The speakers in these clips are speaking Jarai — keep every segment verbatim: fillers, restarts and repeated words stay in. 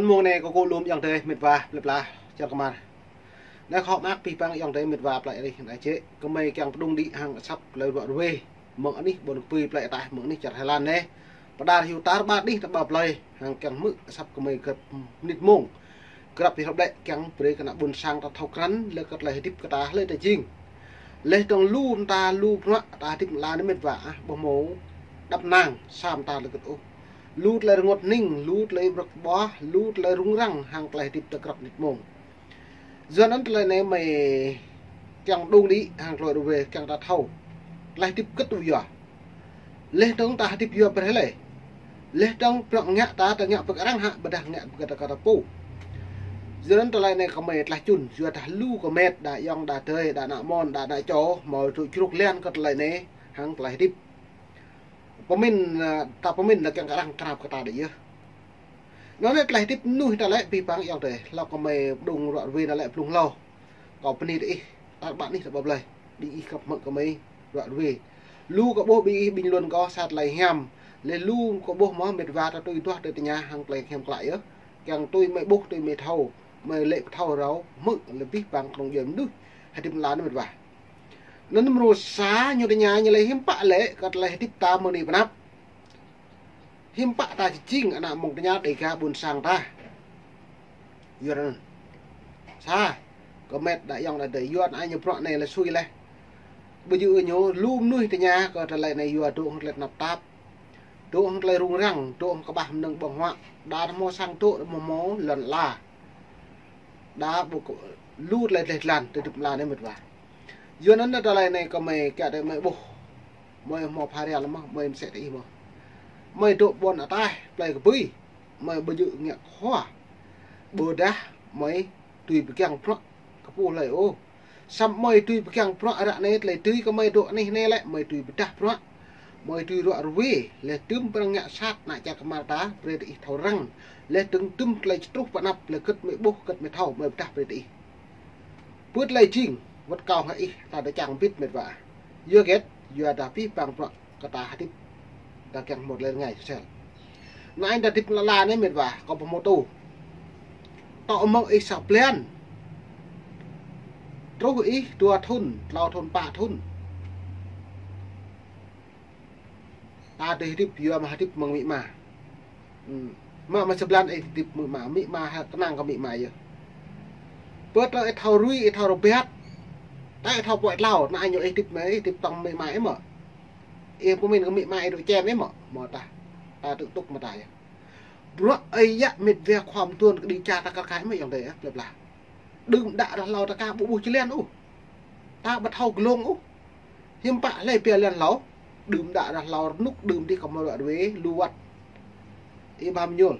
Mông anai kâo kơ lŏm ayŏng adơi mĕt wa plơi pla čar kơmar. Anai khŏm mơak abih bang ayŏng adơi mĕt wa plơi rĭm anai čĕ. Gơmơi kiăng pơdŏng đĭ hăng asăp tơlơi ruă ruê mơ̆ng anih ƀôn kơpui plơi ataih mơ̆ng anih čar Thái Lan anai. Pơđar hyu tar ƀar đih ta ƀă plơi hăng kiăng hmư̆ asăp gơmơi grăp mơnit mông. Grăp hyu hlăp lĕ kiăng brơi kơ ană ƀôn sang ta thâo krăn lĕ kơ tơlơi hơdip kơ ta hlơi ta jing. Laih dơ̆ng lu mơta lu bruă ta hơdip mơ̆ng ala anai mĕt wa ah, ƀu hmâo đăp năng sa mơta lĕ kơ ôh. Lu tơlơi rơngot hning, lu tơlơi brŏk ƀuah, lu tơlơi rŭng răng hăng tơlơi hơdip ta grăp mơnit mông. Yua anŭn tơlơi anai gơmơi kiăng pơdŏng đĭ hăng tơlơi ruă ruê kiăng ta thâo. Tơlơi hơdip kơ tui yua. Laih dơ̆ng ta hơdip yua brơi lĕ. Laih dơ̆ng bruă ngă ta, ta ngă pơ kơ arăng hă, ƀôdah ngă pơ kơ ta kơ ta pô. Yua anŭn tơlơi anai gơmơi tlaih čun, yua dah lu kơ mĕt, đa ayŏng, đa adơi, đa ană mơ̆n, đa ană čô, hmâo tŭ čruk lian kơ tơlơi anai, hăng tơlơi hơdip. Pơmĭn, ơ, ta pơmĭn lĕ kiăng kơ arăng krăp kơ ta đơi yơh. Anŭn anai tơlơi hơdip mơnuih ta lĕ abih bang ayŏng adơi. Hlâo kơ gơmơi pơdŏng ruă ruê anai lĕ blung hlâo. Kâo bơni tơ ih, tar ƀar anih ta ƀă plơi. Đĭ ih grăp hmư̆ gơmơi ruă ruê. Lu kơ ƀuh ƀing ih bình luận kâo sa tơlơi hiam. Laih lu kơ ƀuh mơ̆ mĕt wa ta tui duah tơ tơña hăng tơlơi hiam klă yơh. Kiăng tui gơmơi ƀuh tui gơmơi thâo. Gơmơi lĕ pơthâo rao hmư̆ lĕ abih bang kơnơ̆ng djuai mơnuih. Hơdip mơ̆ng ala anai mĕt wa. Anŭn mrô sa ñu tơña ñu lĕ hiư̆m pă lĕ kơ tơlơi hơdip ta mơ̆ng anai pơ anăp. Hiư̆m pă ta či jing ană mơ̆ng tơña Dêga ƀôn sang ta. Yua anŭn. Sa, kơ mĕt đa ayŏng đa adơi, yua anai ñu bruă anai lĕ sui laih. Ƀu djơ̆ ñu lu mơnuih tơña kơ tơlơi anai yua dŏ hăng tơlơi tơnap tap. Dŏ hăng tơlơi rŭng răng, dŏ hăng kơƀah mơnơ̆ng ƀơ̆ng huă. Đa hmâo sang dŏ, đa hmâo lŏn ala. Đa ƀu kơ lu tơlơi dleh dlan, tơdip mơla anai mĕt wa. Yua anŭn tơlơi anai kơ gơmơi kiăng đơi gơmơi ƀuh. Gơmơi hmâo phara lăm mơ̆, gơmơi mơsĕ tơ ih mơ̆. Gơmơi dŏ ƀôn ataih, plơi kơpui. Gơmơi ƀu djơ̆ ngă khua. Ƀôdah gơmơi tui pơgang bruă kơ pô hlơi ôh. Samơ̆ gơmơi tui pơgang bruă ră anai tơlơi tui kơ gơmơi dŏ anih anai lĕ, gơmơi tui pơdah bruă. Gơmơi tui ruă ruê, laih dơ̆ng bruă ngă sat ană čar kơmar ta, brơi tơ ih thâo răng. Laih dơ̆ng dŭm tơlơi či truh pơ anăp, laih kơ gơmơi ƀuh, kơ gơmơi thâo, gơmơi pơdah brơi tơ ih. Pơ tơlơi jing, wơ̆t kâo hăng ih, ta dŏ čang bit mĕt wa. Yua hơget, yua dah abih bang bruă kơ ta hơdip. Ta kiăng hmâo tơlơi rơngai sel. Anai ta hơdip mơ̆ng ala anai mĕt wa, kâo pơhmô tŭ. Tŏ mơ̆ng ih sa blan. Truh ih dua thŭn, klâo thŭn, pă thŭn. Ta dŏ hơdip yua mă hơdip mơ̆ng amĭ ama. Hmm. Mă mă sa blan ih hơdip mơ̆ng amĭ ama, amĭ ama hă kơnang kơ amĭ ama yơh. Pơ tơ ih thâo rui, ih thâo rơbat. Ta ih thâo pơ̆k tlâo, anai ñu ih hơdip mơ̆, ih hơdip tŏng amĭ ama ih mơ̆. Ih pơmĭn kơ amĭ ama ih dŏ čem ih mơ̆, mơ̆ ta. Ta tŭ tŭk mơ̆ ta yơh. Bruă ih yă mĕt wa khua mơtuôn kơđi čar ta kar kaĭ mơ̆ ayŏng adơi ah, plơi pla. Đưm đă ră hlâo ta ka ƀu ƀuh či lian ôh. Ta ƀu thâo glông ôh. Hiư̆m pă hlơi pia lian hlâo. Đưm đă ră hlâo rơnŭk đưm dih kơ mơ̆ ruă ruê lu wăt. Ih ƀam ñul.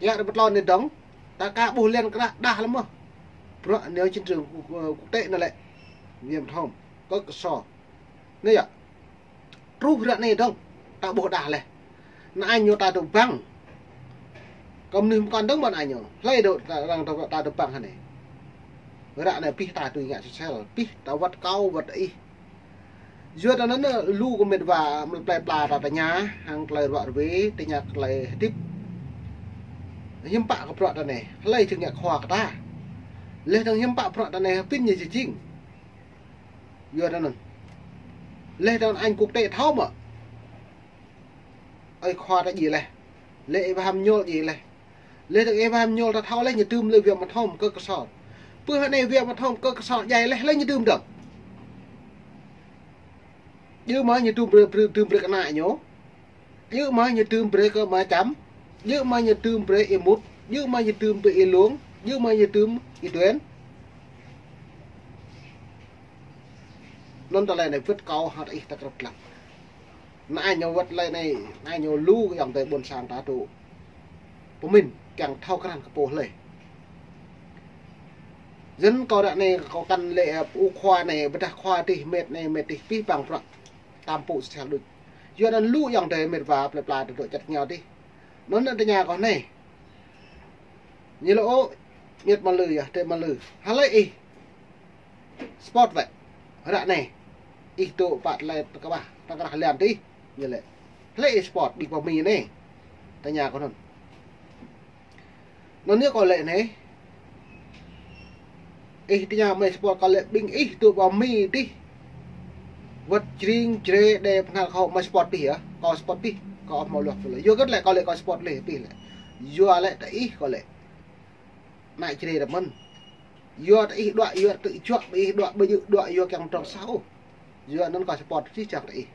Yă ră ƀu tlôn anai dơ̆ng. Ta ka ƀuh lian kơ đah đah lăm mơ̆. Bruă neo chiến trường quốc, quốc tế anai lĕ. Việt Nam. Kơ kơ so. Anai yă. Truh ră anai dơ̆ng, ta ƀuh đah laih. Anai ñu ta dŏ băng. Kơ mơnuih mơkŏn dơ̆ng ƀơi anai ñu. Hlơi dŏ ta, arăng dŏ ta dŏ băng hă anai. Ră anai abih ta tui ngă sel, abih ta wăt kâo, wăt ih. Yua anŭn anai lu kơ mĕt wa mơ̆ng plơi pla ta tơña, hăng tơlơi ruă ruê, tơña tơlơi hơdip. Hiư̆m pă kơ bruă ta anai, hlơi či ngă khua kơ ta. Laih dơ̆ng hiư̆m pă bruă ta anai, hơbĭn ñu či jing. Yua anŭn. Laih dơ̆ng anai quốc tế thâo mơ̆. Ơi khua ta djai laih. Laih ih ƀu ham ñul djai laih. Laih dơ̆ng ih ƀu ham ñul ta thâo laih ñu dưm lĕ Việt Nam thâo mơ̆ kơ kơ so. Pơ hơnai Việt Nam thâo mơ̆ kơ kơ so djai laih, laih ñu dưm dơ̆ng. Djơ̆ mơ̆ ñu dưm brơi, brơi, dưm brơi kơ ană ñu. Djơ̆ mơ̆ ñu dưm brơi kơ mă čăm. Djơ̆ mơ̆ ñu dưm brơi ih mŭt. Djơ̆ mơ̆ ñu dưm brơi ih lông. Djơ̆ mơ̆ ñu dưm ih duen. Anŭn tơlơi anai wơ̆t kâo hăng ih ta krăp lăng. Anai ñu wơ̆t tơlơi anai, anai ñu lu kơ ayŏng adơi ƀôn sang ta dŏ. Pơmĭn, kiăng thâo krăn kơ pô hlơi. Yua anŭn kâo ră anai kâo kăn lĕ, ơ, ƀu khua anai, ƀôdah khua dih, mĕt anai, mĕt dih, abih bang bruă. Tam pô sel đôč. Yua anŭn lu ayŏng adơi mĕt wa plơi pla dŏ čăt ñu dih. Anŭn anŭn tơña kâo anai. Ñu lĕ ôh, mĕt Mă Lư yơh, tĕ Mă Lư. Hlơi ih spot wơ̆t. Ră anai. Ih dŏ pă tơlơi tơkơƀah, tơkrah lian dih. Ñu lĕ. Hlơi ih spot, ƀing pơ Mi anai. Tơña kâo anŭn. Anŭn yơh kâo lĕ anai. Ih tơña mơi support kâo lĕ ƀing ih tŭ pơ Mi dih. Wơ̆t jring jre đe pơhnal kâo mơi support pih yơh. Kâo support pih. Kâo ƀu hmâo luah pih lĕ. Yua hơget lĕ kâo lĕ kâo support lĕ pih lĕ. Yua lĕ tơ ih kâo lĕ. Ană jre tơ mơ̆n. Yua tơ ih đuaĭ, yua tơ ih juă, ƀing ih đuaĭ, ƀu djơ̆ đuaĭ yua kiăng pơdrŏng sah ôh. Yua anŭn kâo support jih jang tơ ih.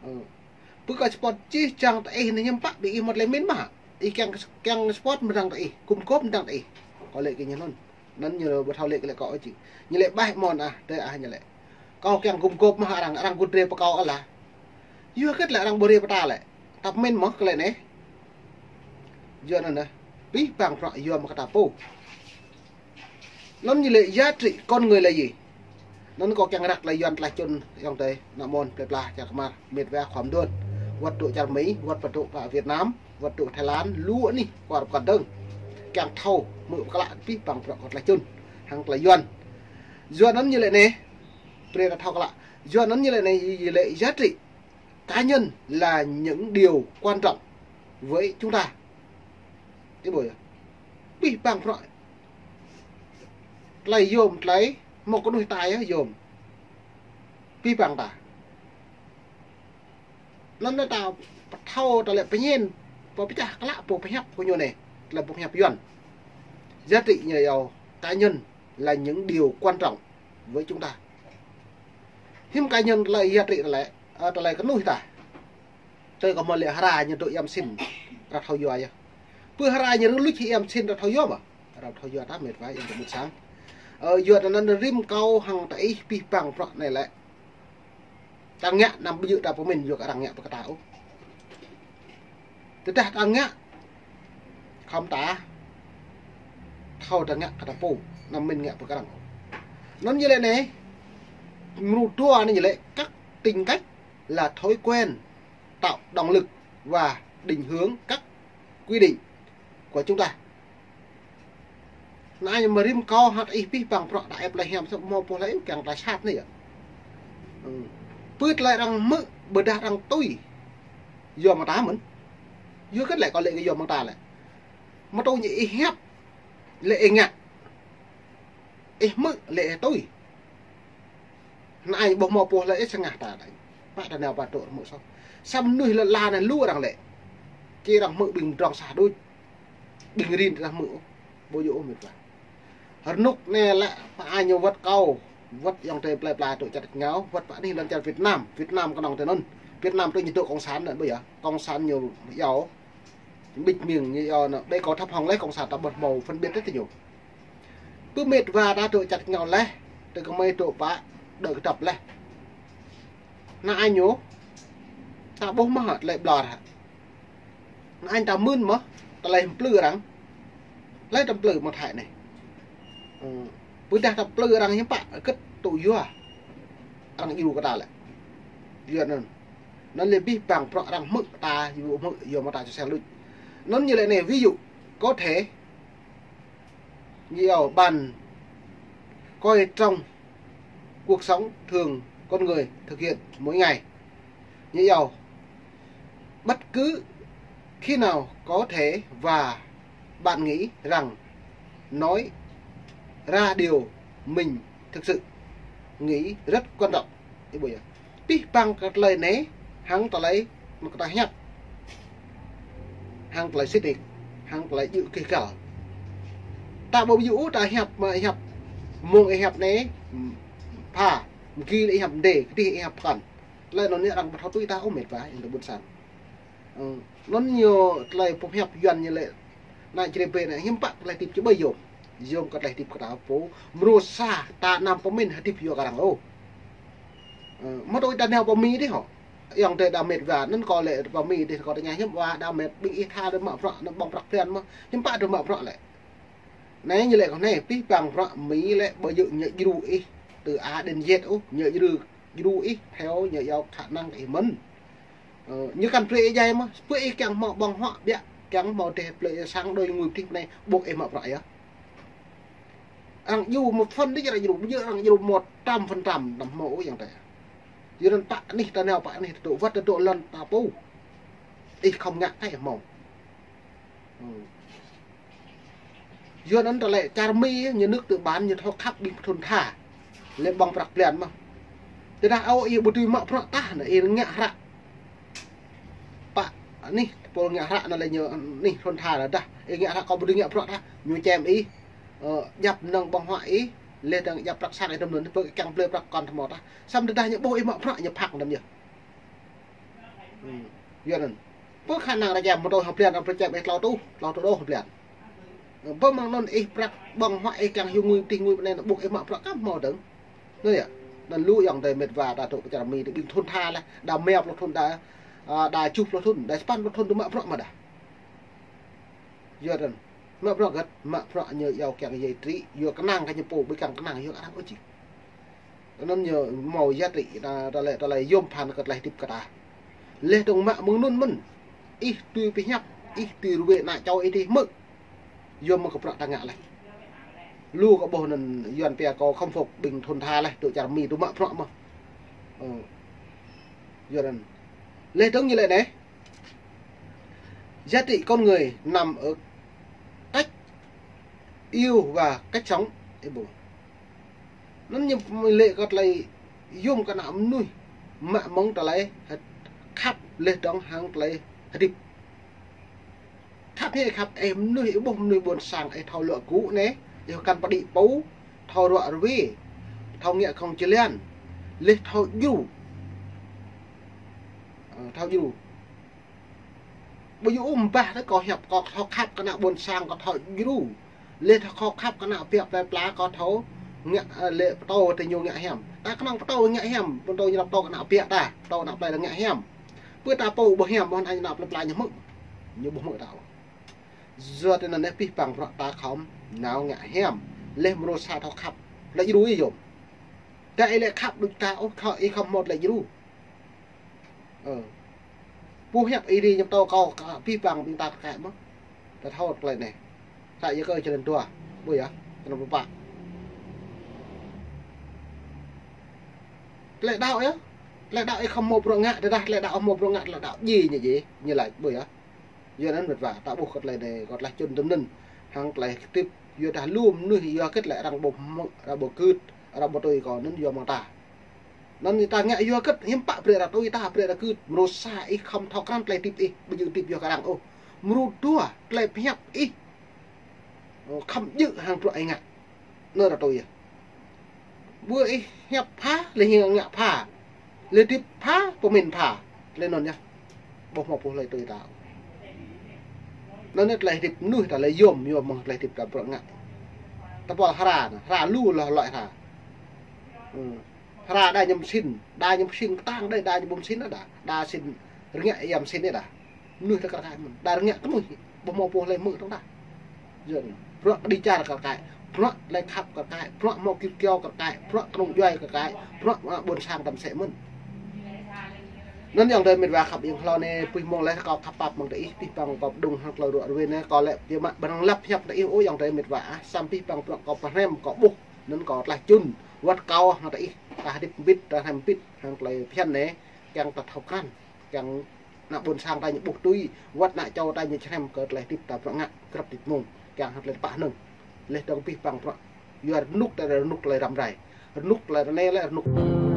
Ơ. Pơ kâo support jih jang tơ ih anai hiư̆m pă ƀing ih mơ̆ tơlơi min mơ̆. Ih kiăng, kiăng support mơ̆ng tơ ih, gum gôp mơ̆ng tơ ih. Kâo lĕ kơ ñu anŭn. Anŭn ñu ƀu thâo lĕ kơ lĕ kâo ôh jing. Ñu lĕ ƀai mơ̆n ah, tơ ah ñu lĕ. Kâo kiăng gum gôp mơ̆ arăng, arăng gŭt drơi pơ kâo ala. Yua hơget lĕ arăng ƀu drơi pơ ta lĕ. Ta pơmin mơ̆ kơ lĕ anai. Yua anŭn ah. Pih pang prăk yua mơ̆ kơ ta pô. Anŭn ñu lĕ giá trị con người là gì? Anŭn kâo kiăng răk tơlơi Yuan tơlơi čun ayŏng adơi, ană mơ̆n, plơi pla, čar kơmar, mĕt wa khua mơduôn. Wơ̆t tŭ čar Mi, wơ̆t pơtŭ pơ Việt Nam, wơ̆t tŭ Thái Lan, lu anih, kuar pơkŏn dơ̆ng. Kiăng thâo, hmư̆ pơklă pih pang prăk kơ tơlơi čun. Hăng tơlơi Yuan. Yua anŭn ñu lĕ anai, brơi ta thâo klă. Yua anŭn ñu lĕ anai, ñu lĕ giá trị cá nhân là những điều quan trọng với chúng ta. Ih ƀuh yơh. Pih pang prăk. Tơlơi yôm, tơlơi mơ̆ kơ nuih ta yơh yôm. Pih pang ta. Anŭn ta pơthâo tơlơi pơñen, pơpơčah klă pô pơhiăp kơ ñu anai. Tơlơi pô pơhiăp Yuan. Giá trị ñu yơh cá nhân là những điều quan trọng với chúng ta. Hiư̆m cá nhân tơlơi giá trị tơlơi, ơ, tơlơi kơ nuih ta. Tơ kâo mơ̆ lĕ hra ñu tŭ iam sin, ră thâo yua yơh. Pơ hra ñu rơluč iam sin ră thâo yua mơ̆. Ră thâo yua ta mĕt wa ayŏng adơi ƀuôn sang. Ơ, yua anŭn rĭm kâo hăng tơ ih pih pang prăk anai lĕ. Ta ngă anăm ƀu djơ̆ ta pơmin yua kơ arăng ngă pơ kơ ta ôh. Tơdah ta ngă khŏm ta thâo ta ngă kơ ta pô, anăm min ngă pơ kơ arăng ôh. Anŭn ñu lĕ anai, mrô dua anai ñu lĕ các tính cách là thói quen tạo động lực và định hướng các quy định của chúng ta. Anai ñu mơ̆ rĭm kâo hăng ih pih pang prăk đa ĕp lĕ hiam sŏk mơ̆ pô lĕ kiăng tơlơi sat anai yơh. Ơ. Pơ tơlơi arăng hmư̆ ƀôdah arăng tui. Yua mơ̆ng ta mơ̆n. Yua hơget lĕ kâo lĕ kơ yua mơ̆ng ta lĕ. Mơ̆ tui ñu ih hiăp lĕ ih ngă. Ih hmư̆ lĕ ih tui. Anai ƀu hmâo pô lĕ ih sơngah ta đai. Pă ta nao pă tŭ hmư̆ soh. Samơ̆ mơnuih lĕ la anai lu arăng lĕ. Či arăng hmư̆ ƀing pơdrŏng sah đôč. Ƀing rin ta hmư̆. Ƀu djơ̆ ôh mĕt wa. Rơnŭk anai lĕ pơ ai ñu wơ̆t kâo. Wơ̆t ayŏng adơi plơi pla tŭ čar tač rơngiao. Wơ̆t pơ anih lŏn čar Việt Nam. Việt Nam kơnơ̆ng tui anŭn. Việt Nam tui ñu tŭ cộng sản anŭn ƀu yơh. Cộng sản ñu iâu. Ƀĭt ming ñu iâu anŭn. Ƀĕ kâo thâo hŏng lĕ cộng sản ta ƀu hmâo phân biệt tơ ñu. Pơ mĕt wa ta tŭ čar tač rơngiao laih, tơ kơmơi tŭ pă, đơi kơdŏp laih. Anai ñu, ta ƀuh mơ̆ hă, tơlơi ƀlŏr hă. Anai ta mưn mơ̆, tơlơi plư arăng. Tơlơi ta plư mơ̆ng Thái anai. Ơ, pơdah ta plư arăng hiư̆m pă, hơget tŭ yua. Arăng djru kơ ta lĕ. Yua anŭn. Anŭn lĕ pih pang prăk arăng hmư̆ ta, yua hmư̆, yua mơ̆ ta čơsel luč. Anŭn ñu lĕ anai, ví dụ, có thể Ñu iâu bạn coi trong cuộc sống thường con người thực hiện mỗi ngày. Ñu iâu bất cứ khi nào có thể và bạn nghĩ rằng nói ra điều mình thực sự nghĩ rất quan trọng. Ih ƀuh yơh. Pih pang kơ tơlơi anai, hăng tơlơi mơ̆ kơ ta hiăp. Hăng tơlơi sĭt nik, hăng tơlơi djơ̆ kih kăl. Ta ƀu djơ̆ ôh ta hiăp mơ̆ hiăp. Mơ̆ng ih hiăp anai, pha, mơ̆ng ki lĕ ih hiăp mơdê, kơdih ih hiăp pơkŏn. Tơlơi anŭn anai arăng ƀu thâo tui ta ôh mĕt wa, ayŏng adơi ƀuôn sang. Ơ, anŭn ñu tơlơi pơhiăp Yuan ñu lĕ, anai čơrê bĕ anai, hiư̆m pă tơlơi hơdip čơƀơi yôm. Yôm kơ tơlơi hơdip kơ ta pô. Mrô sa ta anăm pơmĭn hơdip yua kơ arăng ôh. Ơ, mơ̆ tui ta nao pơ Mi dih hŏ. Ayŏng adơi đa mĕt wa, anŭn kâo lĕ pơ Mi dih kâo tơña hiư̆m wa đa mĕt ƀing ih tha dơ̆ mă bruă, anŭn ƀơ̆ng prăk phiăn mơ̆. Hiư̆m pă dơ̆ mă bruă lĕ. Anai ñu lĕ kơ anai, pih pang bruă Mi lĕ ƀu djơ̆ ñu djru ih. Tơ A đến Z ôh, ñu djru, djru ih, theo ñu iâu khả năng kơ ih mơ̆n. Ơ, ñu kăn brơi ih djai mơ̆, pơ ih kiăng hmâo ƀơ̆ng huă biă, kiăng hmâo dêh plơi sang đôi ngui pơtih anai, ƀuh ih mă bruă yơh. Arăng djru một phần đôč arăng djru, ƀu djơ̆ arăng djru một trăm phần trăm, anăm hmâo ôh ayŏng adơi. Yua anŭn pă anih ta nao pă anih ta dŏ, wơ̆t ta dŏ lŏn ta pô. Ih khŏm ngă kơ ih hmâo. Ơ. Yua anŭn tơlơi čar Mi, ñu nước tư bản, ñu thâo khăp ƀing thŭn tha. Lĕ ƀơ̆ng prăk blan mơ̆n. Tơdah ôh ih ƀu dưi mă bruă tah, anai ih ngă hră. Pă, anih, pô ngă hră anŭn lĕ ñu, anih thŭn tha anŭn dah. Ih ngă hră kâo ƀu dưi ngă bruă tah, ñu čem ih. Ơ, djăp mơnơ̆ng ƀơ̆ng huă ih, lĕ dơ̆ng djăp prăk sang ih tơm anŭn, pơ kiăng blơi prăk kŏn tơmâo tah. Samơ̆ tơdah ñu ƀuh ih mă bruă ñu phak tơm yơh. Hmm. Yua anŭn. Pơ khả năng ră čem mơ̆ng tơ hơblan, arăng pơčem ih klâo rơtuh, klâo rơtuh đôč hơblan. Pơ mơ̆ng anŭn ih prăk ƀơ̆ng huă ih kiăng hyu ngui, tih ngui pơ anai, ƀuh ih mă bruă kăm hmâo dơ̆ng. Anŭn yơh. Anŭn lu ayŏng adơi met wa ta tŭ pơ čar Mi tơ ƀing thŭn tha laih, đa rơma pluh thŭn, đa, a, đa tơjuh pluh thŭn, đa sapăn pluh thŭn tŭ mă bruă mơ̆n dah. Yua anŭn. Mă bruă hơget, mă bruă ñu iâu kiăng yai trĭ, yua kơnang kơ ñu pô, ƀu kiăng kơnang yua kơ arăng ôh čih. Anŭn ñu hmâo yua trĭ, ta, ta lĕ, ta lĕ yôm phăn kơ tơlơi hơdip kơ ta. Lĕ dơ̆ng mă mơ̆ng anŭn mơ̆n. Ih tui pơhiăp, ih tui ruai ană čô ih tih hmư̆. Yôm mơ̆ng kơ bruă ta ngă laih. Lu kơ ƀuh anŭn Yuan pia kâo khâm phục ƀing thŭn tha laih, tŭ čar Mi tŭ mă bruă mơ̆n. Ơ. Yua anŭn. Lĕ dơ̆ng ñu lĕ anai. Giá trị con người nằm ở cách yêu và cách sống. Ih ƀuh. Anŭn ñu lĕ kơ tơlơi yôm kơ ană mơnuih mă mơ̆ng tơlơi hă-, khăp lĕ dơ̆ng hăng tơlơi hơdip. Khăp hĕ khăp ih mơnuih, ih ƀuh mơnuih ƀôn sang ih thâo luă gŭ anai, ih kăn pơđĭ pô, thâo ruă ruai, thâo ngă khŏng jơlan, lĕ thâo djru. Ơ, thâo djru. Ƀu djơ̆ ôh mơ̆ bah tơ kâo hiăp, kâo thâo khăp kơ ană ƀôn sang, kâo thâo djru. Lĕ thâo khăp kơ ană biă plơi pla, kâo thâo ngă, ơ, lĕ pơtô tơ ñu ngă hiam. Ta kơnơ̆ng pơtô ngă hiam, pơtô ñu pơtô kơ ană biă ta, pơtô ană plơi ta ngă hiam. Pơ ta pô ƀu hiam, ƀu ană plơi pla ñu hmư̆. Ñu ƀu hmư̆ ta ôh. Yua tơ anŭn anai pih păng bruă ta khŏm nao ngă hiam. Lĕ mrô sa thâo khăp. Lĕ djru ih yôm. Dah ih lĕ khăp đôč ta ôh, kơ ih khŏm hmâo tơlơi djru. Ơ. Pô hiăp ih ri ñu pơtô kâo kơ pih păng ƀing ta kơ mơ̆n. Ta thâo tơlơi anai. Ta yua kơ jơlan dua. Ƀuh yơh. Tơlơi pơpă. Tơlơi đaŏ yơh. Tơlơi đaŏ ih khŏm hmâo bruă ngă, tơdah tơlơi đaŏ hmâo bruă ngă, tơlơi đaŏ djai ñu djai. Ñu laĭ, ƀuh yơh. Yua anŭn met wa, ta ƀuh kơ tơlơi anai, kơ tơlơi čun tơm anŭn. Hăng tơlơi hơdip, yua dah lu mơnuih yua hơget lĕ arăng ƀu hmư̆, arăng ƀu gưt, arăng ƀu tui kâo anŭn yua mơ̆ng ta. Anŭn ta ngă yua hơget, hiư̆m pă brơi arăng tui ta, brơi arăng gưt, mrô sa ih khŏm thâo krăn tơlơi hơdip ih, ƀu djơ̆ hơdip yua kơ arăng ôh. Mrô dua, tơlơi pơhiăp ih, ơ, khŏm djơ̆ hăng bruă ih ngă. Anŭn arăng tui yơh. Ƀuh ih hiăp pha, lĕ ih ngă pha. Lĕ hơdip pha, pơmĭn pha. Tơlơi anŭn yơh. Ƀu hmâo pô hlơi tui ta. Anŭn anai tơlơi hơdip mơnuih ta lĕ yôm, yôm mơ̆ng tơlơi hơdip ta bruă ngă. Ta pơl hra anai, hra lu lŏ lŏi hra. Hmm. Hra đa ñu mơsĭn, đa ñu mơsĭn kơtang đơi, đa ñu ƀu mơsĭn đa. Đa sĭn rơngiă ia mơsĭn đa. Mơnuih ta kar kaĭ mơ̆n. Đa rơngiă kơnuih, ƀu hmâo pô hlơi hmư̆ tơ̆ng đa. Yua anŭn. Bruă kơđi čar kar kaĭ, bruă tơlơi khăp kar kaĭ, bruă hmâo git kiao kar kaĭ, bruă kơnung djuai kar kaĭ, bruă mă ƀôn sang ta mơsĕ mơ̆n. Anŭn ayŏng adơi met wa khăp ƀing hlâo anai, puih mông laih kâo khăp pap mơ̆ng tơ ih, pih păng kâo pơđŭng hăng tơlơi ruă ruai anai, kâo lĕ či mă ƀơ̆ng lăp hiăp tơ ih ôh ayŏng adơi met wa ah, samơ̆ pih păng bruă kâo pơhrăm kâo ƀuh, anŭn kâo tơlơi čun, wơ̆t kâo hăng tơ ih, ta hơdip mbĭt, ta hrăm mbĭt, hăng tơlơi phiăn anai, kiăng ta thâo krăn, kiăng ană ƀôn sang ta ñu ƀuh tui, wơ̆t ană čô ta ñu čơhrăm kơ tơlơi hơdip ta bruă ngă, grăp hơdip mông, kiăng hăng tơlơi tơpă hơnơ̆ng. Lĕ dơ̆ng pih păng bruă. Yua rơnŭk ta rơnŭk tơlơi răm rai. Rơnŭk tơlơi rơnai lĕ rơnŭk.